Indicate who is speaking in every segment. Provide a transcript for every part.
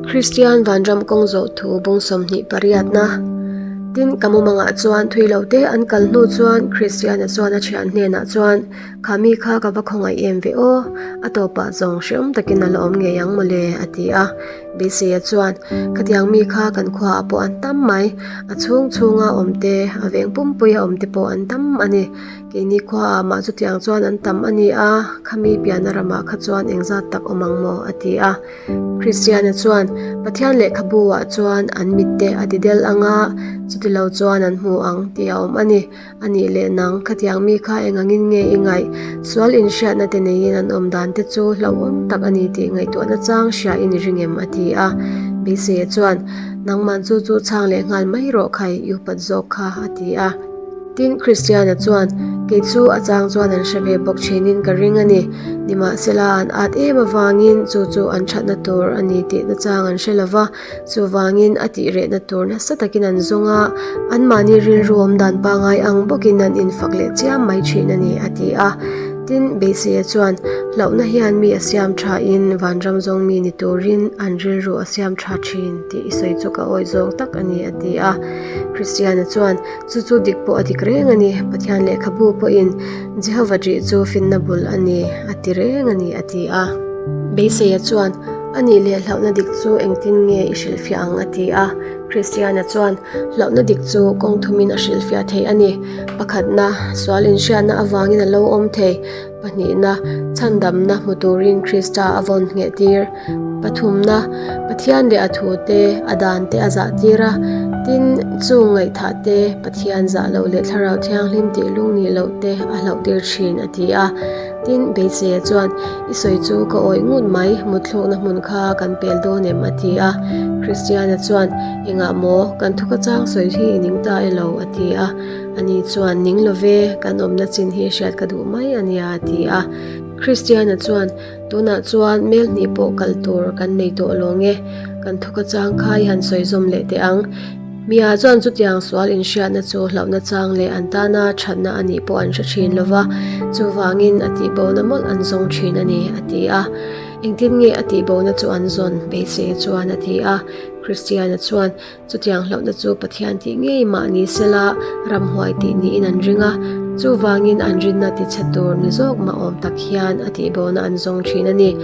Speaker 1: Kristian vanram kawng zawh thu bung 28 na. Tin, ka mumangah chuan thui lo te an kal hnu chuan Kristiana chuan a thian hnenah chuan, Kha mi kha ka va khawngaih em ve aw, a tawpah zawng hreawm takin a la awm ngei ang mawle, a ti a. Beiseia chuan, Khatiang mi kha kan khuaah pawh an tam mai, a chhung chhunga awm te, a veng pumpuia awm te pawh an tam a ni. Keini khuaah mah chutiang chuan an tam a ni a, khami pianna ramah kha chuan engzat tak awm ang maw? a ti a. Kristiana chuan Pathian lehkhabu ah chuan an mitte a ti del ang a, chutilo chuan an hmu ang tih a awm a ni. A nih leh nang, khatiang mi kha eng angin nge i ngaih? Sual inhriatna te neiin an awm dan te chu hlauhawm tak a ni tih ngaihtuahna chang hria i ni ring em? a ti a. Beiseia chuan, Nangman chu chu chhang leh nghal mai rawh khai, i upat zawk kha, a ti a. Tin, Kristiana chuan, Kei chu a chang chuan an hre ve bawk thinin ka ring a ni. Nimahsela, an at em avangin chu chu an thatna tur a ni tih nachang an hre lo va, chuvangin a tih rehna tur nasa takin an zawng a, anmahni rilru awm dan pangngai ang bawkin an infak leh chiam mai thin a ni, a ti a. Tin, Beiseia chuan, Hlauhna hian mi a siam thain vanram zawng mi ni turin an rilru a siam tha thin tih i sawi chu ka awih zawng tak a ni, a ti a. Kristiana chuan, Chu chu dik pawh a dik reng a ni. Pathian lehkhabu pawhin Jehova ṭih chu finna bul a ni, a ti reng a ni, a ti a. Beiseia chuan, A nih leh hlauhna dik chu engtin nge i hrilhfiah ang? a ti a. Kristiana chuan, Hlauhna dik chu kawng thumin a hrilhfiah thei a ni. Pakhatna, sual inhriatna avangin a lo awm thei. Pahnihna, chhandamna hmu turin Krista a vawn ngheh tir. Pathumna, Pathian leh a thute, a dante a zah tir a, tin, chung ngaihthah te, Pathian zah loh leh Thlarau Thianghlim tih lung nih loh te a hlauh tir thin, a ti a. Tin, Beiseia chuan, I sawi chu ka awih ngut mai, mutthlukna hmun kha kan pel dawn em? a ti a. Kristiana chuan, Engah maw, kan thuka chang sawi hi i ning ta elo? a ti a. Ani chuan, Ning lo ve, kan awmna chin hi hriat ka duh mai a nia, a ti a. Kristiana chuan, Tunah chuan mel hnih pawh kal tur kan nei tawh lo nge, kan thuka chang kha i han sawi zawm leh teh ang. Mia chuan chutiang sual inhriatna chu hlauhna chang leh an tana thatna a nih pawh an hre thin lo va, chuvangin a tihbona mawlh an zawng thin a ni, a ti a. Engtin nge a tihbona chu an zawn? Beisei chuan a ti a. Kristiana chuan, Chutiang hlauhna chu Pathian tih ngei mah ni sela ramhuai tih niin an ring a, chuvangin an rinna tichhe tur ni zawk mah awm tak hian a tihbona an zawng thin a ni.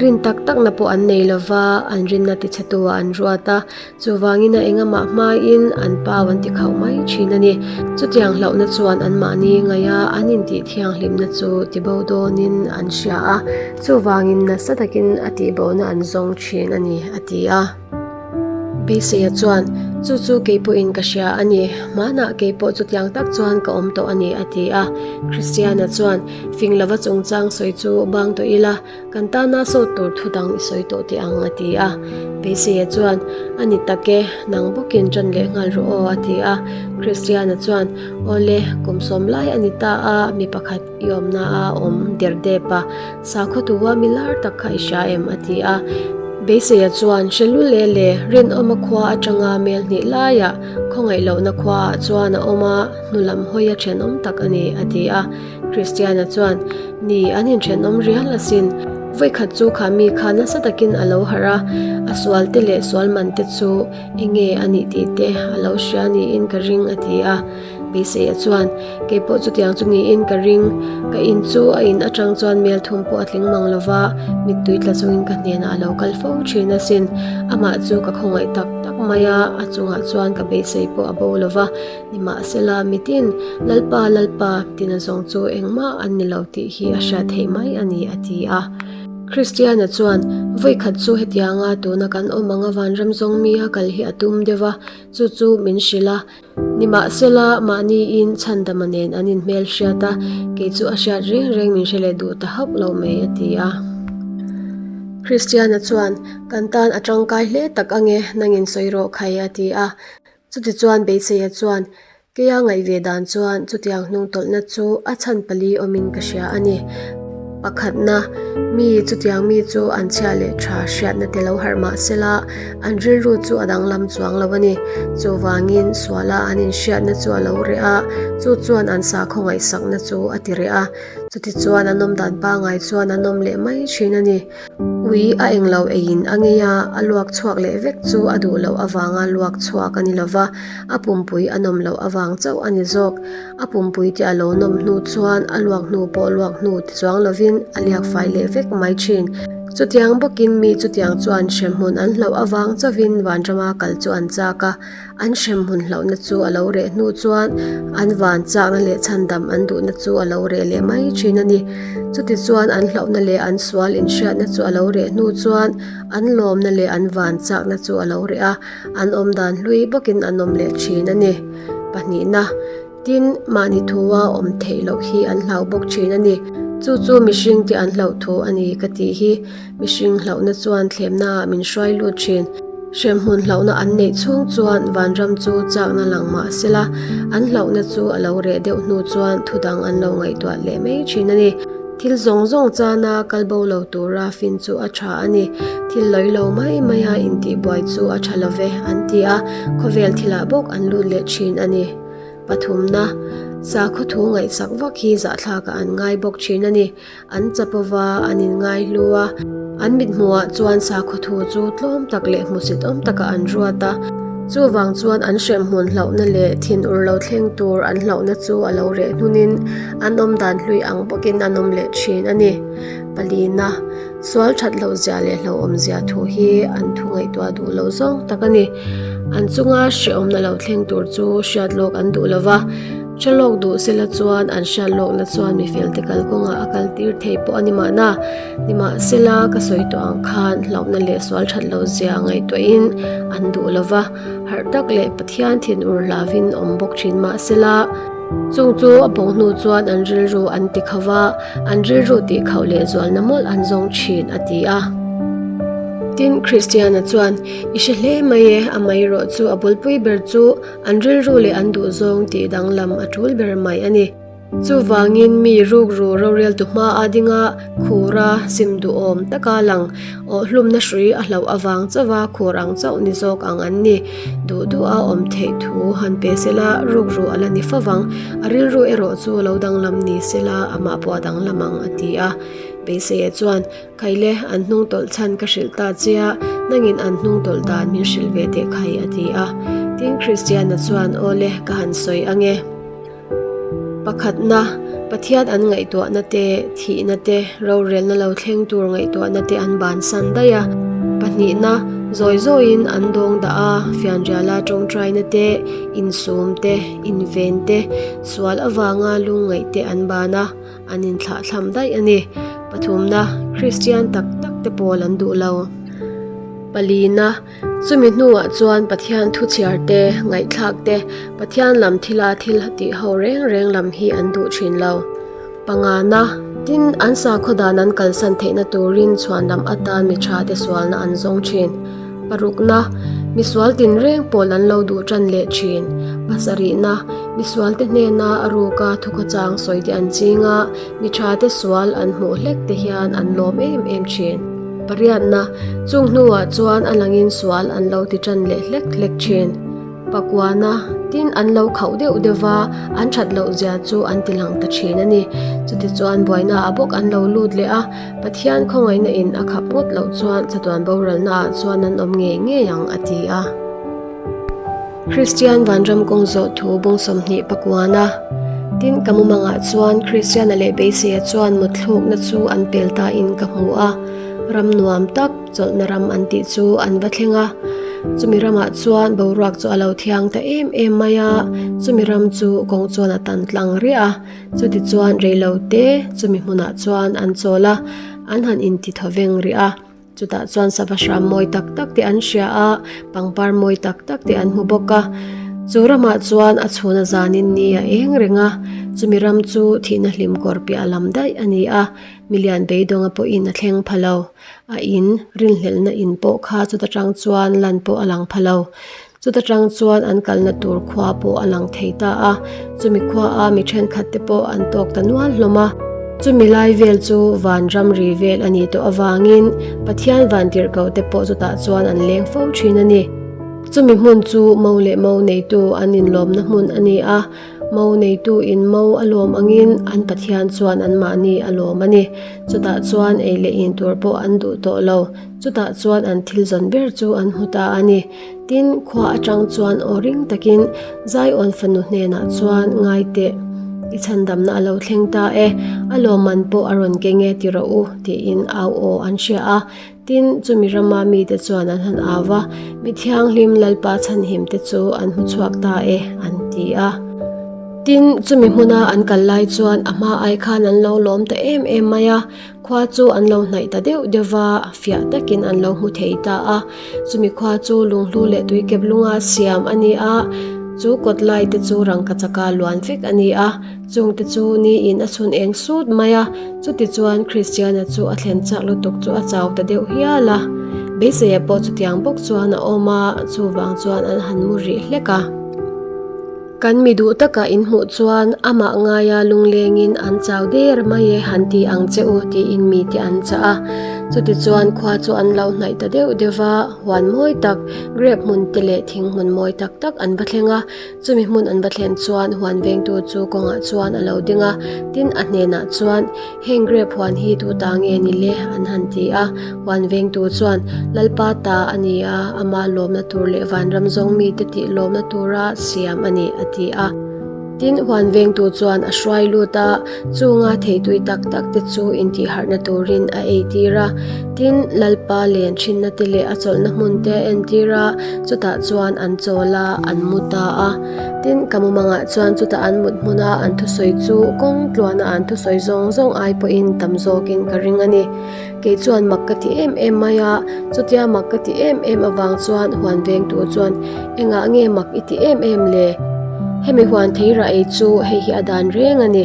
Speaker 1: Rin tak takna pawh an nei lova, an rinna tichhetuah an ruat a, chuvangin a engamah hmain an pau an ti khauh mai thin a ni. Chutiang hlauhna chuan anmahni ngaiha an intih thianghlimna chu tibo dawnin an hria a, chuvangin nasa takin a tihbona an zawng thin a ni, a ti a. Beiseia chuan, Chu chu kei pawhin ka hria a ni. Hmanah kei pawh chutiang tak chuan ka awm tawh a ni, a ti a. Kristiana chuan, Fing lova chungchang sawi chu bang tawh ila, kan tana sawt tur thu dang i sawi tawh teh ang, a ti a. Beiseia chuan, A ni tak e, nang bawkin ṭan leh nghal rawh aw, a ti a. Kristiana chuan, Awle, kum sawm lai a ni ta a, mi pakhat i awmna a awm der dep a, sakhaw tua mi lar tak kha i hria em? a ti a. Beiseia chuan hre lu le le rinawma khua atanga mel hnih laiah khawngaih lohna khuaah chuan a awm a, hnulam hawi a thenawm tak a ni, a ti a. Kristiana chuan, Ni, an inthenawm rial asin. Vawikhat chu kha mi kha nasa takin a lo harh a, a sualte leh sualmante chu enge a nih tih te a lo hria niin ka ring, a ti a. Beiseia chuan, Kei pawh chutiang chu niin ka ring. Ka in chu a in atang chuan mel thum pawh a tling mang lo va, mittui tla chungin ka hnenah a lo kal fo thin asin. Amah chu ka khawngaih tak tak mai a, a chungah chuan ka beisei pawh a bo lo va. Nimahsela, mitin, Lalpa, Lalpa, tina zawng chu engmah an ni lo tih hi a hriat theih mai a ni, a ti a. Kristiana chuan, Vawikhat chu hetianga tuna kan awm anga vanram zawng mi a kal hi a tum deuh va, chu chu min hrilh a. Nimahsela, mahniin chhandama nen an inhmel hriat a, kei chu a hriat reng reng min hre leh duh ta hauh lo mai, a ti a. Kristiana chuan, Kan tan a tangkai hle tak ange, nangin sawi rawh khai, a ti a. Chutichuan Beiseia chuan, Keia ngaih ve dan chuan chutiang hnungtawlhna chu a chhan pali awmin ka hria a ni. Pakhatna, mi chutiang mi chu an chhia leh tha hriatna te lo harh mah sela, an rilru chu a danglam chuang lo a ni. Chuvangin, suala an inhriatna chu a lo reh a, chu chuan an sakhaw ngaihsakna chu a ti reh a. Chutichuan an awm dan pangai chuan an awm leh mai thin a ni. Ui a englo eiin a ngei a, a luak chhuak leh vek chu a duh loh avanga luak chhuak a ni lova, a pumpui a nawm loh avang chauh a ni zawk. A pumpui te a lo nawm hnu chuan a luak hnu pawh luak hnu ti chuang lovin a liak fai leh vek mai thin. Chutiang bawkin mi chutiang chuan hremhmun an hlauh avang chauhin vanrama kal chu an chak a, An hremhmun hlauhna chu a lo reh hnu chuan an van chakna leh chhandam an duhna chu a lo reh leh mai thin a ni. Chutichuan an hlauhna leh an sual inhriatna chu a lo reh hnu chuan an lawmna leh an van chakna chu a lo reh a, an awmdan hlui bawkin an awm leh thin a ni. Pahnihna. Tin, mahni thua awm theih loh hi an hlau bawk thin a ni. Chu chu mihring te an hlauh thu a ni ka tih hi. Mihring hlauhna chuan thlemnaah min hruai lut thin. Hremhmun hlauhna an neih chhung chuan vanram chu chakna lang mah sela, an hlauhna chu a lo reh deuh hnu chuan thudang an lo ngaihtuah leh mai thin a ni. Thil zawng zawng chana kal bo lo tura fin chu a tha a ni. Thil lawi lo mai maia intihbuai chu a tha lo ve, an ti a, khawvel thilah bawk an lut leh thin a ni. Pathumna, sakhaw thu ngaihsak vak hi zahthlakah an ngai bawk thin a ni. An chapova, an inngai hlu a, an mithmuhah chuan sakhaw thu chu tlawm tak leh hmusit awm takah an ruat a. Chuvang chuan an hremhmun hlauhna leh thinur lo thleng tur an hlauhna chu a lo reh hnunin an awm dan hlui ang bawkin an awm leh thin a ni. Palina, Sual that loh zia leh hlauhawm zia thu hi an thu ngaihtuah duh loh zawng tak a ni. An chunga hrehawmna lo thleng tur chu hriat lawk an duh lo va, hre lawk duh sela chuan an hriat lawkna chuan mi felte kalkawngah a kal tir thei pawh a ni mahna. Nimahsela, ka sawi tawh ang khan hlauhna leh sual that loh zia ngaihtuahin an duh lo va, harh tak leh Pathian thinur hlavin awm bawk thin mahsela, Chung chu a bawk hnu chuan an rilru an ti kho va, an rilru tih khauh leh zualna mawlh an zawng thin, a ti a. Tin, Kristiana chuan, I hre hle mai e, amaherawh chu a bulpui ber chu an rilru leh an duhzawng tih danglam a tul ber mai a ni. Chuvangin mi rukru roreltu hmaa dinga khura sim duhawm taka lang Awhhlumna hrui a hlauh avang chauha khur ang chauh ni zawk ang an ni. Duh duha awm theih thu han pe sela rukru a la ni fo vang. A rilru erawh chu lo danglam ni sela amah pawh a danglam ang a ti a. Beiseia chuan, Khaile, an hnung tawlh chhan ka hrilh ta che a, nangin an hnung tawlh dan min hrilh ve teh khai a ti a. Tin, Kristiana chuan, Awle, ka han sawi ange. Pakhatna, Pathian an ngaihtuahna te, thihna te, rorelna lo thleng tur ngaihtuahna te an bansan daih a. Pahnihna, zawi zawiin an dawng dah a, fianriala tawngtaina te, insum te, inven te, sual avanga lungngaih te an ban a, an inthlahthlam daih a ni. Pathumna, Kristian tak tak te pawl an duh lo. Palina, Chumi hnuah chuan Pathian thu chhiar te, ngaihthlak te, Pathian lam thila thil tih ho reng reng lam hi an duh thin lo. Pangana, tin, an sakhaw dan an kalsan theihna turin chhuan lam atan mi tha te sualna an zawng thin. Parukna, misual tinreng pawl an lo duh tan leh thin. Pasarihna, misual te hnena a ruka thukhawchang sawi te an ching a, Mi tha te sual an hmuh hlek te hian an lawm em em thin. Pariatna, chung hnuah chuan a langin sual an lo ti tan leh hlek hlek thin. Pakuana, tin an lo khauh deuh deuh va, an that loh zia chu an ti lang ta thin a ni. Chutichuan buaina ah bawk an lo lut leh a, Pathian khawngaihna in a khap ngawt loh chuan chatuan boralna ah chuan an awm ngei ngei ang a ti a. Kristian vanram kawng zawh thu bung 20 pakuana. Tin, ka mumangah chuan Kristiana leh Beiseia chuan mutthlukna chu an pel ta in ka hmu a, ram nuam tak, chawlhna ram an tih chu an va thleng a. Chumi ramah chuan boruak chu a lo thiang ta em em mai a, chumi ram chu kawng chuan a tan tlang riah a, chutichuan reilote chumi hmunah chuan an chawl a, an han inti thawveng rih a. Chutah chuan sava hram mawi tak tak te an hria a, pangpar mawi tak tak te an hmu bawk a. Chu ramah chuan a chhuna zanin ni a eng reng a, chumi ram chu thihna hlim kawr piah lam daih a ni a, milian beidawnga pawhin a thleng pha lo. A in, rinhlelhna in pawh kha chuta tang chuan lan pawh a lang pha lo. Chuta tang chuan an kalna tur khua pawh a lang thei ta a, chumi khuaa mi thenkhat te pawh an tawk ta nual hlawm a. Chumi lai vel chu van ramri vel a nih tawh avangin Pathian vantirhkoh te pawh chutah chuan an leng fo thin a ni. Chumi hmun chu mo leh mo neitu an inlawmna hmun a ni a. Mo neitu in mo a lawm angin an Pathian chuan anmahni a lawm a ni. Chutah chuan ei leh in tur pawh an duh tawh lo. Chutah chuan an thil zawn ber chu an hmu ta a ni. Tin, khua atang chuan aw ring takin Zion fanu hnenah chuan ngai teh, I chhandamna a lo thleng ta e, a lawmman pawh a rawn keng e ti rawh u, tiin au aw an hria a. Tin, chumi rama mite chuan an han au va, Mi thianghlim Lalpa chhanhim te chu an hmu chhuak ta e, an ti a. Tin, chumi hmuna an kal lai chuan a hma ai khan an lo lawm ta em em mai a. Khua chu an lo hnaih ta deuh deuh va, fiah takin an lo hmu thei ta a. Chumi khua chu lunghlu leh tuikep lunga siam a ni a, chu kawt lai te chu rangkachaka luan vek a ni a. Chungte chu niin a chhun eng sut mai a, chutichuan Kristiana chu a thlen chak lutuk chu a chau ta deuh hial a. Beiseia pawh chutiang bawk chuan a awm a, chuvang chuan an han mu rih hlek a. Kan mi duh taka in hmuh chuan amah ngaia lunglengin an chau der mai e han ti ang che u tiin mite an chah a. Chutichuan khua chu an lo hnaih ta deuh deuh va, huan mawi tak, grape hmun te leh thing hmun mawi tak tak an va thleng a. Chumi hmun an va thlen chuan huan vengtu chu kawngah chuan a lo ding a, tin a hnenah chuan, Heng grape huan hi tu ta nge ni le? an han ti a. Huan vengtu chuan, Lalpa ta a ni a, ama lawmna tur leh vanram zawng mite tih lawmna tura siam a ni, a ti a. Tin, huan vengtu chuan a hruai lut a, chunga theitui tak tak te chu intihharhna turin a eitir a. Tin, Lalpa len thinna te leh a chawlhna hmun te a entir a, chutah chuan an chawl a, an mu ta a. Tin, ka mumangah chuan chutah an mut hmuna an thusawi chu kawng tluana an thusawi zawng zawng ai pawhin tam zawkin ka ring a ni. Kei chuan mak ka ti em em mai a, chutia mak ka ti em em avang chuan huan vengtu chuan engah nge mak i ti em em le? Hemi huan theirah ei chu hei hi a dan reng a ni.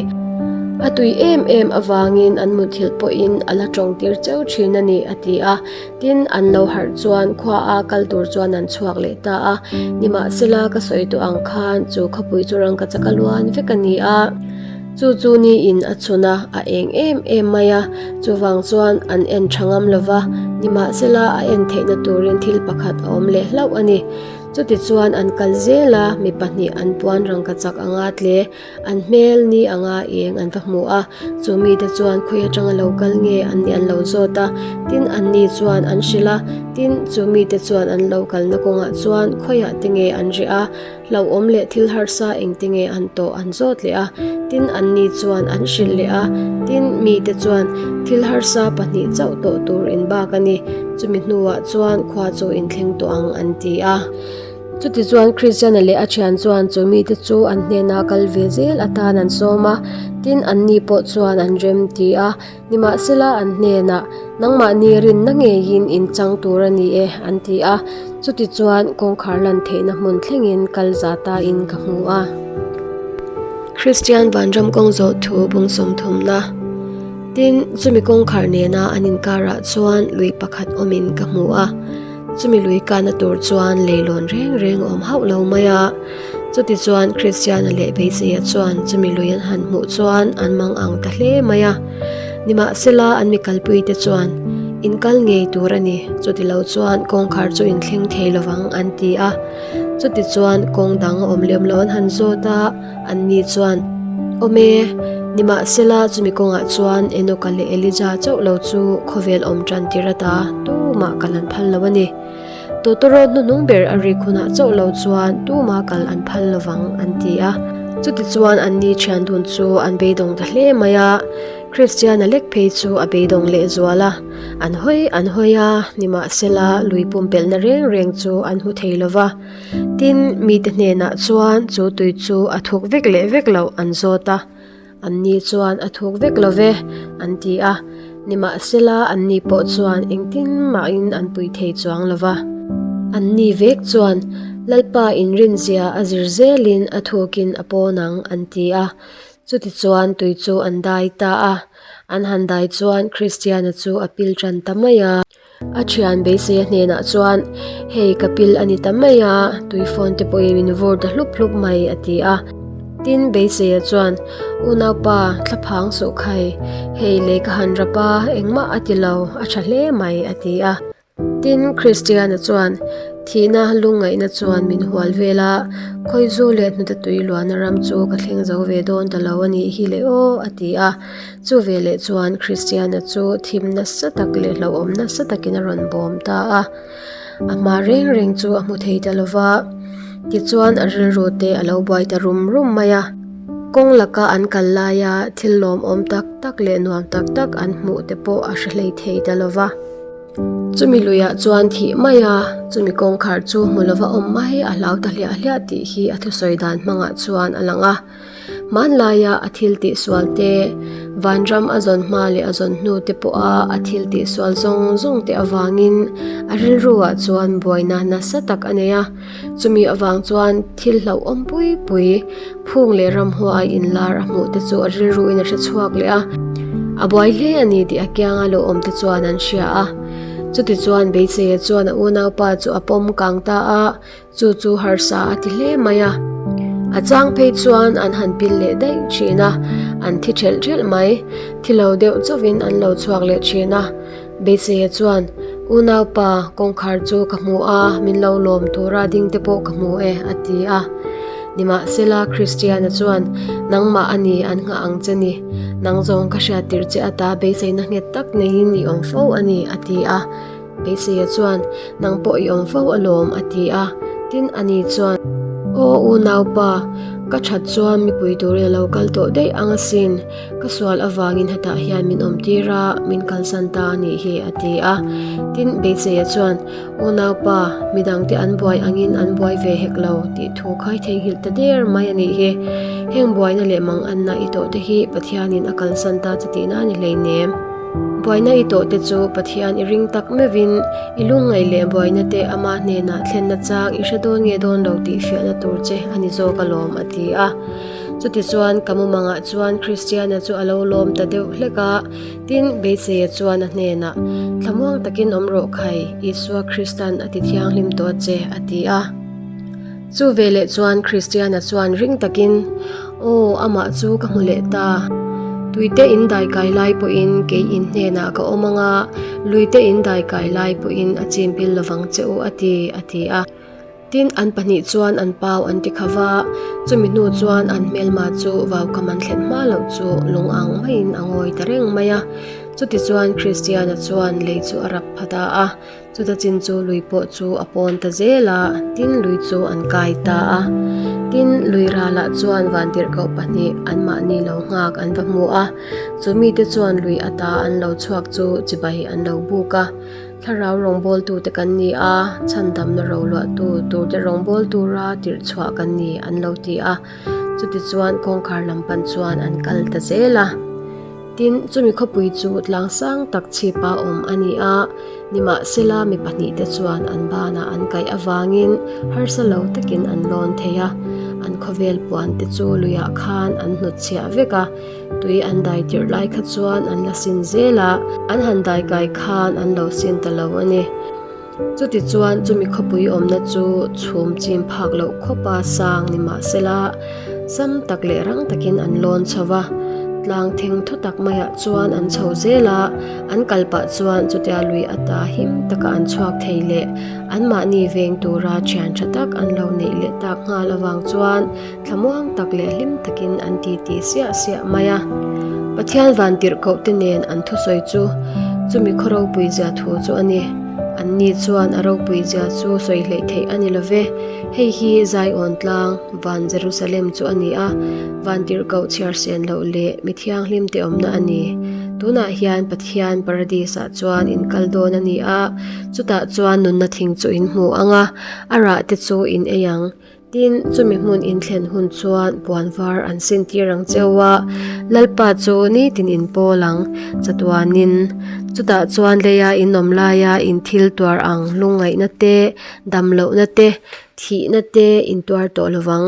Speaker 1: A tui em em avangin an muthilh pawhin a la tawng tir cheu thin a ni, a ti a. Tin, an lo harh chuan khua a kal tur chuan an chhuak leh ta a. Nimahsela, ka sawi tawh ang khan chu khawpui chu rangkachak a luan vek a ni a. Chu chu niin a chhun a, a eng em em mai a. Chuvang chuan an en tha ngam lo va, nimahsela a en theihna turin thil pakhat a awm leh hlauh a ni. Chutichuan an kal zel a, mi pahnih an puan rangkachak anga tle, an hmel ni anga eng an va hmu a. Chu mite chuan khawi atanga lo kal nge an nih an lo zawt a, tin anni chuan an hrilh a, tin chu mite chuan an lo kalna kawngah chuan khawiah te nge an reh a, Hlauhawm leh thil harsa engte nge an tawh an zawt leh a, tin anni chuan an hrilh leh a, tin mite chuan thil harsa pahnih chauh tawh tur in bak a ni, chumi hnuah chuan khua chu in thleng tawh ang an ti a. Chutichuan Kristiana leh a thian chuan chu mite chu an hnena kal ve zel atan an sawm a, tin anni pawh chuan an rem ti a. Nimahsela an hnenah, Nangmahni rinna ngeiin in chang tur a ni e, an ti a. Chutichuan kawngkhar lan theihna hmun thlengin kal za tain ka hmu a. Kristian vanram kawng zawh thu bung sawmthumna Tin, chumi kawngkhar nena an inkarah chuan lui pakhat awmin ka hmu a. Chumi lui kana tur chuan leilawn reng reng a awm hauh lo mai a. Chutichuan Kristiana leh Beiseia chuan chumi lui an han hmuh chuan an mang ang ta hle mai a. Nimahsela an mi kalpuite chuan, In kal ngei tur a ni, chutilo chuan kawngkhar chu in thleng thei lovang an ti a. Chutichuan kawng dang a awm lem lo an han zawt a, anni chuan, Awm e, nimahsela chumi kawngah chuan Enoka leh Elija chauh lo chu khawvel awm tan tir ata tumah kal an phal lo a ni. Tawtawrawt hnuhnung ber a rik hunah chauh lo chuan tumah kal an phal lovang an ti a. Chutichuan anni thian dun chu an beidawng ta hle mai a, Kristiana lek phei chu a beidawng lehzual a. An hawi an hawi a, nimahsela lui pumpelhna reng reng chu an hmu thei lo va. Tin, mite hnenah chuan chu tui chu a thuk vek leh vek loh an zawt a. Anni chuan a thuk vek lo ve, an ti a. Nimahsela anni pawh chuan engtin mahin an pui thei chuang lo va. Anni vek chuan, Lalpa inrinzia a zir zelin a thukin a pawn ang, an ti a. Chutichuan tui chu an dai ta a. An han dai chuan Kristiana chu a pil tan ta mai a. A thian beiseia hnenah chuan, Hei ka pil a ni ta mai a, tui phone te pawhin min vur ta hlup hlup mai, a ti a. Tin, beiseia chuan, Unaupa, thlaphang suh khai, hei lei ka han rap a, engmah a ti lo, a tha hle mai, a ti a. Tin, Kristiana chuan, Thihna lungngaihna chuan min hual vel a, Khawizu leh hnute tui luahna ram chu ka thleng zo ve dawn ta lo a nih hi le aw, a ti a. Chu veleh chuan Kristiana chu thim nasa tak leh hlauhawm nasa takin a rawn bawm ta a. A hma reng reng chu a hmu thei ta lo va, tichuan a rilru te a lo buai ta rum rum mai a. Kawng laka an kal laia thil lawmawm tak tak leh nuam tak tak an hmuh te pawh a hre hlei thei ta lo va. Chumi luiah chuan thih mai a, chumi kawngkhar chu hmu lova awm mai a hlau ta hliah hliah tih hi a thusawi dan hmangah chuan a lang a. Hmanlaia a thil tihsual te, vanram a zawn hma leh a zawn hnu te pawha a thil tihsual zawng zawng te avangin a rilruah chuan buaina nasa tak a nei a. Chumi avang chuan thil hlauhawm pui pui, phung leh ramhuai inlar a hmuh te chu a rilruin a hre chhuak leh a. A buai hle a ni tih a kianga lo awm te chuan an hria a. Chutichuan Beiseia chuan a unaupa chu a pawm kang ta a, Chu chu harsa a ti hle mai a. A chang phei chuan an han pil leh daih thin a, an thi thelh thelh mai. Thi lo deuh chauhin an lo chhuak leh thin a. Beiseia chuan, Unaupa, kawngkhar chu ka hmu a, min lo lawm tura ding te pawh ka hmu e, a ti a. Nimahsela, Kristiana chuan, Nangmah a ni, an nghah ang che ni. Nang zawng ka hriat tirh che ata beiseina nghet tak neiin i awm fo a ni, a ti a. Beiseia chuan, Nang pawh i awm fo alawm, a ti a. Tin, ani chuan, Aw unaupa, ka that chuan mipui turin a lo kal tawh daih ang asin. Ka sual avangin hetah hian min awmtir a, min kalsan ta a nih hi, a ti a. Tin, Beiseia chuan, Unaupa, midangte an buai angin an buai ve hek lo, tih thu khai theihnghilh ta der mai a nih hi. Heng buaina leh manganna i tawhte hi Pathianin a kalsan ta che tihna a ni hleinem. Buaina i tawh te chu Pathian i ring tak meuhin i lungngaih leh buaina te ama hnenah thlenna chang i hre dawn nge dawn lo tih fiahna tur che a ni zawk alawm a ti a. Chutichuan ka mumangah chuan Kristiana chu a lo lawm ta deuh hlek a, tin Beiseia chuan a hnenah, Thlamuang takin awm rawh khai, Isua Kristan a ti thianghlim tawh a che a ti a. Chu veleh chuan Kristiana chuan ring takin, Aw, amah chu ka hmu leh ta. Tuite in daikai lai pawhin kei in hnenah ka awm ang a, luite in daikai lai pawhin a chimpil lovang che u a ti, a ti a. Tin, an pahnih chuan an pau an ti kha va, chumi hnu chuan an hmelma chu vaukam an thlen hma loh chu lung ang maiin a ngawi ta reng mai a. Chutichuan Kristiana chuan lei chu a rap pha ta a. Chuta chin chu lui pawh chu a pawn ta zel a, tin lui chu an kai ta a. Tin, lui ralah chuan vantirhkoh pahnih anmahni lo nghak an va hmu a, chu mite chuan lui ata an lo chhuak chu chibai an lo buk a. Thlarau rawngbawltute kan ni a, chhandamna roluahtu turte rawngbâwl tura tirh chhuah kan ni an lo ti a. Chutichuan kawngkhar lam pan chuan an kal ta zel a. Tin, chumi khawpui chu tlang sang tak chhipa awm a ni a, nimahsela mi pahnihte chuan an banah an kaih avangin harsa lo takin an lawn thei a, an khawvel puante chu luiah khan an hnutchhiah vek a, tui an dai tirh lai kha chuan an la sin zel a, an han dai kai khan an lo sin ta lo a ni. Chutichuan chumi khawpui awmna chu chhum chim phak loh khawpa sang ni mah sela, sam tak leh rang takin an lawn chho va. Tlang theng thaw tak maiah chuan an chho zel a, an kal pah chuan chutia lui ata him taka an chhuak thei leh anmahni veng tura thian tha tak an lo neih leh tak nghal avang chuan thlamuang tak leh hlim takin an ti tih siah siah mai a. Pathian vantirhkoh te nen an thusawi chu chumi khaw ropui zia thu chu a ni. Anni chuan a ropui zia chu sawi hleih theih a ni lo ve. Hei hi Zion tlang, van Jerusalem chu a ni a, vantirhkoh chhiar sen loh leh mi thianghlim te awmna a ni. Tunah hian Pathian Paradis ah chuan in kal dawn a ni a, chutah chuan nunna thing chu in hmu ang a, a rah te chu in ei ang. Tin, chumi hmun inthlen hun chuan puan var an sintir ang cheu a, Lalpa chu nitin in pawl ang, chatuanin. Chutah chuan leia in awm laia in thil tuar ang lungngaihna te, dam lohna te, thihna te in tuar tawh lovang.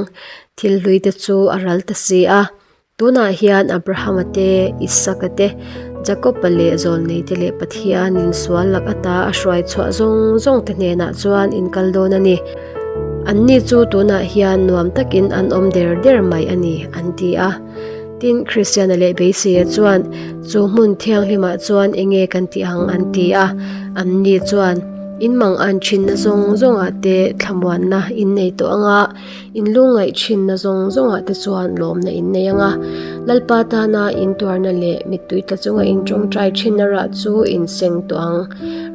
Speaker 1: Thil hlui te chu a ral ta si a. Tunah hian Abrahama te, Isaka te, Jakoba leh Zawlneite leh Pathianin sual lak ata a hruai chhuah zawng zawng te hnenah chuan in kal dawn a ni. Anni chu tunah hian nuam takin an awm der der mai a ni, an ti a. Tin, Kristiana leh Beiseia chuan, Chu hmun thianghlimah chuan enge kan tih ang? an ti a. Anni chuan. In mang an thinna zawng zawngah te thlamuanna in nei tawh ang a, in lungngaih thinna zawng zawngah te chuan lawmna in nei ang a. Lalpa tana in tuarna leh mittui tla chunga in tawngtai thinna rah chu in seng tawh ang.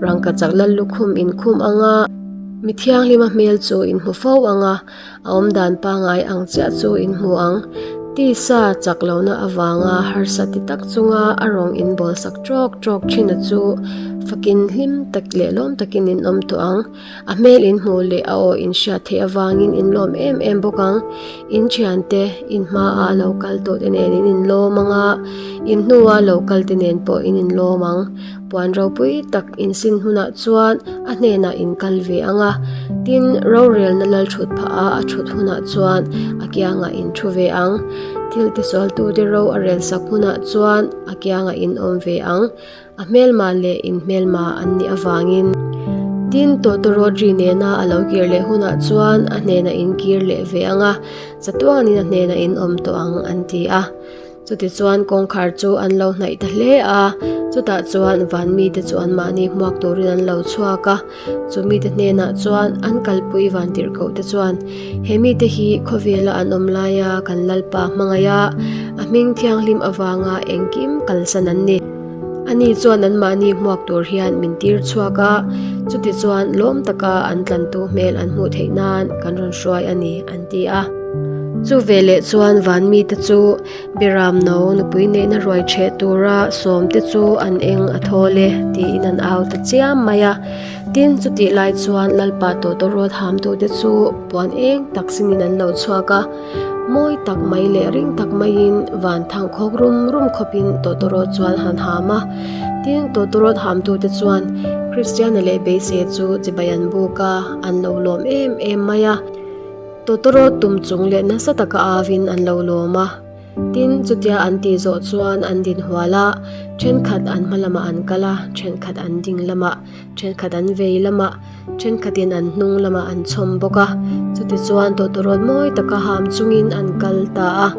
Speaker 1: Rangkachak lal lukhum in khum ang a, mi thianghlima hmel chu in hmu fo ang a, A awmdan pangai ang chiah chu in hmu ang. Tisa chak lohna avanga harsa ti tak chunga a rawng in bawl sak trawk trawk thin a chu fakin hlim tak leh lawm takin in awm tawh ang. A hmel in hmuh leh a aw in hriat theih avangin in lawm em em bawk ang. In thiante, in hmaa lo kal tawh te nen in inlawm ang a, in hnua lo kal te nen pawh in inlawm ang. Puan ropui tak insin hunah chuan a hnenah in kal ve ang a, tin, rorelna lal thut phah a a thut hunah chuan a kiangah in thu ve ang. Thil tisualtute ro a relsak hunah chuan a kiangah in awm ve ang. A hmelma leh in hmelma an nih avangin. Tin, tawtawrawt ri nena a lo kir leh hunah chuan a hnenah in kir leh ve ang a, chatuanin a hnenah in awm tawh ang, an ti a. Chutichuan kawngkhar chu an lo hnaih ta hle a, chutah chuan van mite chu anmahni hmuak turin an lo chhuak a. Chu mite hnenah chuan an kalpui van tirhkoh te chuan, He mite hi khawvela an awm laia kan Lalpa hmangaih a, a hming thianghlim avanga engkim kalsan an ni. Ani chuan anmahni hmuak tur hian min tir chhuak a, chutichuan lawm taka an tlantu hmel an hmuh theih nan kan rawn hruai a ni, an ti a. Chu veleh chuan van mite chu Biram no nupui neihna ruai ṭheh tura sawmte chu an eng a thawl e, tiin an au ta chiam mai a. Tin, chutih lai chuan Lalpa tawtawrawt hamtute chu puan eng tak sinin an lo chhuak a. Mawi tak mai leh ring tak maiin van thang khawk rum rum khawpin tawtawrawt chuan han ham a. Tin, tawtawrawt hamtute chuan Kristiana leh Beisei chu chibai an buk a, an lo lawm em em mai a. Tawtawrawt tum chung leh nasa taka avin an lo lawm a. Tin, chutia an tih zawh chuan an din hual a, thenkhat an hma lamah an kal a, thenkhat an ding lamah, thenkhat an vei lamah, thenkhatin an hnung lamah an chhawm bawk a. Chutichuan tawtawrawt mawi taka ham chungin an kal ta a.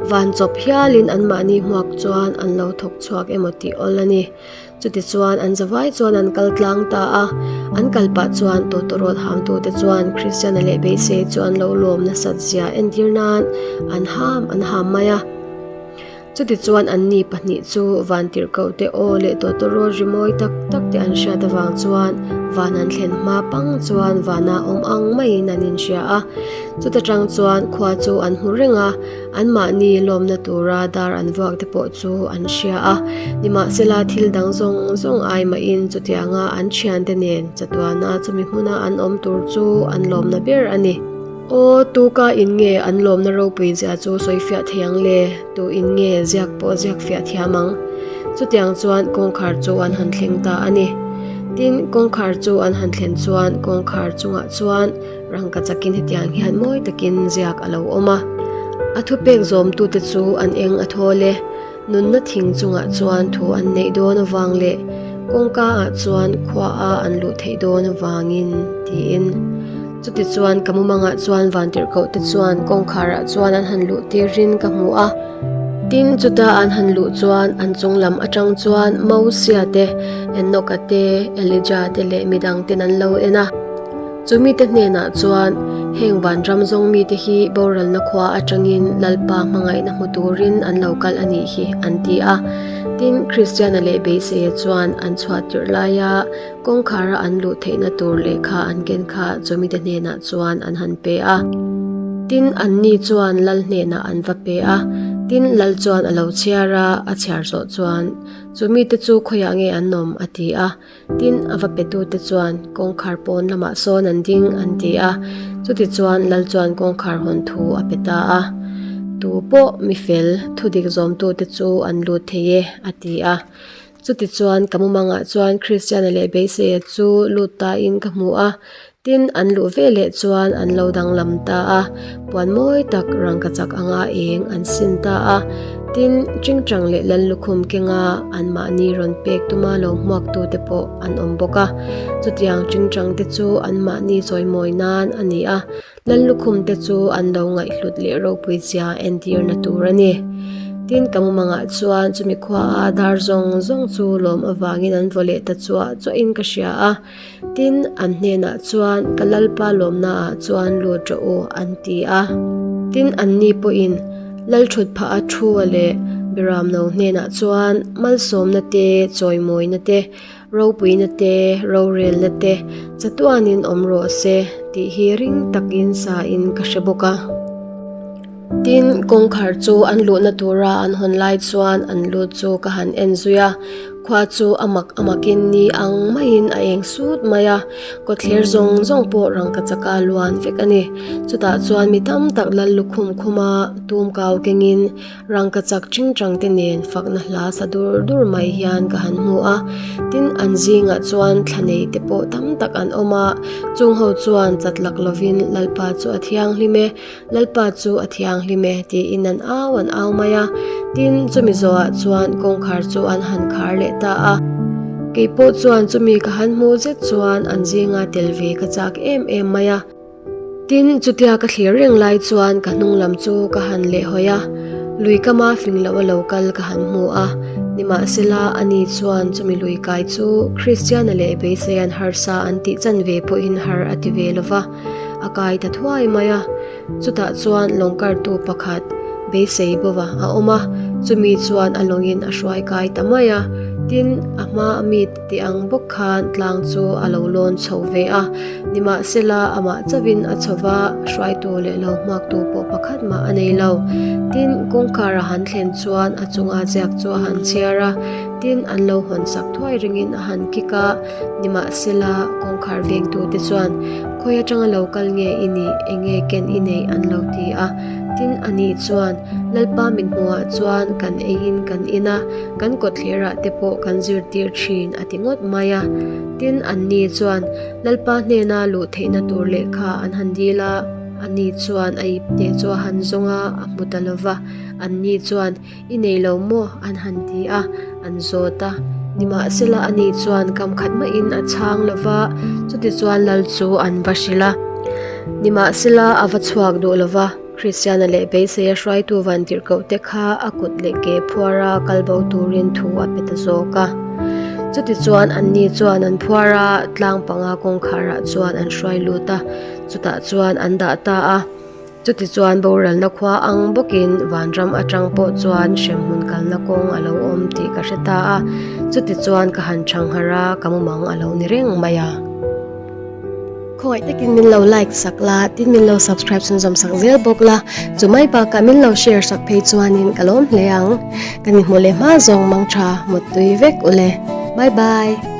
Speaker 1: Van chawp hialin anmahni hmuak chuan an lo thawk chhuak emaw tih awl a ni. Chutichuan an zavai chuan an kal tlang ta a, an kal pah chuan tawtawrawt hamtute chuan Kristiana leh beisei chu an lo lawm nasat zia entir nan an ham an ham mai a. Chutichuan anni pahnih chu vantirhkohte aw leh tawtawrawt rimawi tak tak te an hriat avang chuan van an thlen hma pang chuan vana awm ang maiin an inhria a. Chuta tang chuan khua chu an hmu reng a. Anmahni lawmna tura dar an vuak te pawh chu an hria a, nimahsela thil dang zawng zawng ai mahin chutianga an thiante nen chatuana chumi hmuna an awm tur chu an lawmna ber a ni. Aw, tu ka in nge an lawmna ropui zia chu sawi fiah thei ang le? Tu in nge ziak pawh ziak fiah thiam ang? Chutiang chuan kawngkhar chu an han thleng ta a ni. Tin, kawngkhar chu an han thlen chuan kawngkhar chungah chuan Rangka chakin hetiang hian mawi takin ziak a lo awm a. A thupek zawmtute chu an eng a thawl e. Nunna thing chungah chuan thu an neih dawn avang leh kawngka ah chuan khua a an luh theih dawn avangin tiin. Chutichuan ka mumangah chuan vantirhkoh te chuan kawngkhar ah chuan an han luh tirin ka hmu a. Tin, chuta an han luh chuan an chung lam atang chuan Mosia te, Enoka te, Elija te leh midang ten an lo en a. Chu mite hnenah chuan, Heng vanram zawng mite hi boralna khua atangin Lalpa hmangaihna hmu turin an lo kal a nih hi, an ti a. Tin, Kristiana leh Beiseia chuan an chhuah tirh laia kawngkhara an luh theihna tur lehkha an ken kha chu mite hnenah chuan an han pe a. Tin, anni chuan Lal hnenah an va pe a. Tin, Lal chuan a lo chhiar a, a chhiar zawh chuan, Chu mite chu khawiah nge an awm? a ti a. Tin, a va petute chuan kawngkhar pawn lamah sawn an ding an ti a, chutichuan lal chuan kawngkhar hawn thu a pe ta a. Tu pawh mi fel, thudik zawmtute chu an lut thei e, a ti a. Chutichuan ka mumangah chuan Kristiana leh Beiseia chu lut tain ka hmu a, tin, an luh veleh chuan an lo danglam ta a, puan mawi tak rangkachak anga eng an sin ta a. Tin, Ṭingṭang leh Lallukhum kenga anmahni rawn pek tuma lo hmuaktute pawh an awm bawk a. Chutiang ṭingṭangte chu anmahni chawimawi nan a ni a, Lallukhumte chu an lo ngaihhlut leh ropui zia entirna tur a ni. Tin, ka mumangah chuan chumi khuaa dar zawng zawng chu lawm avangin an vaw leh ta chuah chuahin ka hria a. Tin, an hnenah chuan, Ka Lalpa lawmnaah chuan lut rawh u, an ti a. Tin, anni pawhin Lalthutphah a thu a leh Biramno hnenah chuan malsawmna te, chawimawina te, ropuina te, rorelna te chatuanin awm rawh se tih hi ring takin sain ka hre bawk a. Tin, kawngkhar chu an luhna tura an hawn lai chuan an lut chu ka han en zui a, khua chu a mak a makin ni ang maiin a eng sut mai a, kawtthler zawng zawng pawh rangkachaka luan vek a ni. Chutah chuan mi tam tak lal lukhum khuma tum kau kengin Rangkachak ṭingṭang te nen fakna hla sa dur dur mai hian ka han hmu a, tin an zingah chuan thla nei te pawh tam tak an awm a, chung ho chuan chat lak lovin Lalpa chu a thianghlim e, Lalpa chu a thianghlim e tiin an au an au mai a, tin chumi zawhah chuan kawngkhar chu an han khar leh ta a. Kei pawh chuan chumi ka han hmuh zet chuan an zinga tel ve ka chak em em mai a. Tin, chutia ka thlir reng lai chuan ka hnung lam chu ka han lehhawi a, lui kama fing loh a lo kal ka han hmu a. Nimahsela, ani chuan chumi lui kai chu Kristiana leh Beiseia'n harsa an tih chan ve pawhin har a ti ve lo va, a kai ta thuai mai a. Chutah chuan lawngkartu pakhat beisei bova a awm a, chumi chuan a lawngin a hruai kai ta mai a. Tin, a hma a mi Ti ang bawk khan tlang chu a lo lawn chho ve a, nimahsela amah chauhin a chho va, hruaitu leh lo hmaktu pawh pakhat mah a nei lo. Tin, kawngkhar a han thlen chuan a chunga ziak chu a han chhiar a, tin, an lo hawn sak thuai ringin a han kik a, nimahsela kawngkhar vengtute chuan, Khawi atanga lo kal nge i nih, enge ken i neih an lo ti a. Tin, ani chuan, Lalpa min hmuhah chuan kan eiin kan in a, Kan kawtthlerah te pawh kan zirtir thin a ti ngawt mai a. Tin, anni chuan Lalpa hnena luh theihna tur lehkha an han dil a, ani chuan a ipte chu a han zawng a, a hmu ta lo va. Anni chuan, I nei lo maw? an han ti a, an zawt a. Nimahsela ani chuan kam khat mahin a chhang lo va, chutichuan Lal chu an va hrilh a. Nimahsela a va chhuak duh lo va. Kristiana leh beiseia hruaitu vantirhkohte kha a kut leh ke phuara kal bo turin thu a pe ta zawk a. Chutichuan anni chuan an phuar a, tlang panga kawngkharah chuan an hruai lut a, chutah chuan an dah ta a. Chutichuan boralna khua ang bawkin vanram atang pawh chuan hremhmun kalna kawng a lo awm tih ka hre ta a. Chutichuan ka han chhangharh a, ka mumang a lo ni reng mai a. Khawngaih takin min lo like sak la, tin min lo subscribe chhunzawm sak zel bawk la, chu mai bakah min lo share sak phei chuanin ka lawm hle ang. Kan inhmuh leh hma zawng mang tha, muttui vek ule. Bye bye.